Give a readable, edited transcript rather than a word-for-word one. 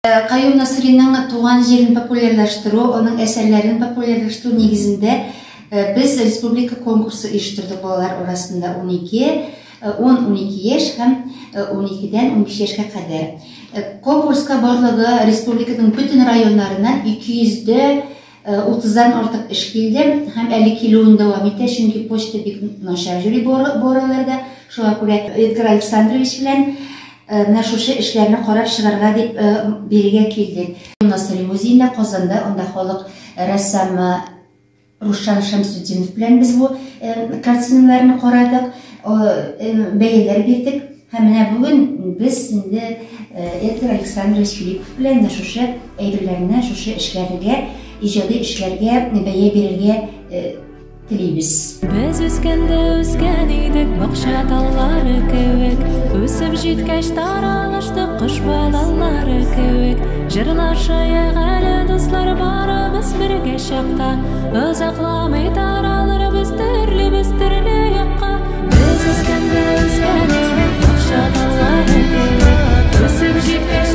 Каюм Насыйриның туган җирен популярлаштыру, аның әсәрләрен популярлаштыру нигезендә без республика конкурсы оештырдык балалар арасында 12, 10-12 яшь һәм 12-дән 15 яшькә кадәр. Конкурска барлыгы республиканың бөтен районнарыннан 230-дан артык эш килде һәм әле килүен дәвам итә, чөнки почта бик начар йөри бу араларда. Шуңа күрә Эдгар Александрович белән менә шушы эшләрне карап чыгарга дип бирегә килдек. Насыйри музеенда Казанда, анда халык рәссамы Рушан Шәмсетдинов белән без бу картиналарны карадык, бәяләр бирдек. Һәм менә бүген без инде Эдгар Александрович Филиппов белән менә шушы әйберләрне, шушы эшләргә, иҗади эшләргә бәя бирергә телибез. Без үскәндә үскән идек бакча таллары кебек, үсеп җиткәч таралыштык кош балалары кебек. Җырлашыйк әле, дуслар, барыбыз бергә чакта, озакламый таралырбыз төрлебез төрле якка. Без үскәндә үскән идек бакча таллары кебек, үсеп җиткәч